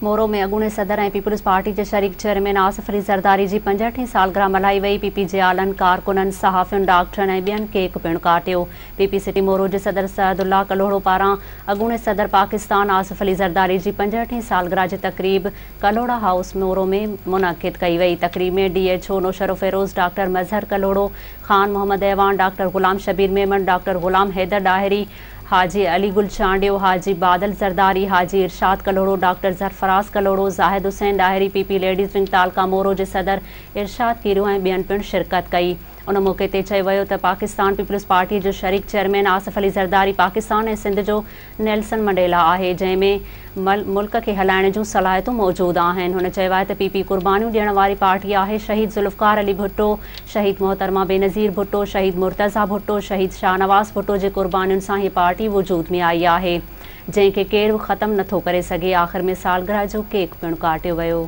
مورو ۾ اڳوڻي صدر ۽ peoples party جي شريڪ چيئرمين آصف علي زرداري جي 65 هين سالگرهه ملهائي وئي، پي پي جيالن، ڪارڪنن، صحافين، ڊاڪٽرن ۽ ٻين ڪيڪ پڻ ڪاٽيو. پي پي سٽي مورو جي صدر سعد الله ڪلهوڙو پاران اڳوڻي صدر پاڪستان آصف علي زرداري جي 65 هين سالگرهه جي تقريب ڪلهوڙا هائوس مورو ۾ منعقد ڪئي وئي. تقريب ۾ D H O Naushahro Feroze doctor Mazhar Kalhoro, Khan Muhammad Awan, doctor Ghulam Shabbir Memon, doctor Ghulam Haider Dahri, Haji Ali Gul Chandio, Haji Badal Zardari, Haji Irshad Kalhoro, doctor Sarfraz Kalhoro, Zahid Hussain Dahri, P P ladies wing تعلقه مورو جي صدر ارشاد ڪيريو ۽ ٻين پڻ شرڪت ڪئي. ان موقعي تي چيو ويو ته پاڪستان پيپلز پارٽي جو شريڪ چيئرمين آصف علي زرداري پاڪستان ۽ سنڌ جو نيلسن منڊيلا آهي جنهن ۾ ملڪ کي هلائڻ جون صلاحيتون موجود آهن. هن چيو آهي ته پي پي قربانيون ڏيڻ واري پارٽي آهي، شهيد ذوالفقار علي ڀٽو، شهيد محترمه بينظير ڀٽو، شهيد مرتضيٰ ڀٽو، شهيد شاهنواز ڀٽو جي قربانين سان هي پارٽي وجود ۾ آئي آهي جنهن کي ڪير به ختم نٿو ڪري سگهي. آخر ۾ سالگرهه جو ڪيڪ پڻ ڪاٽيو ويو.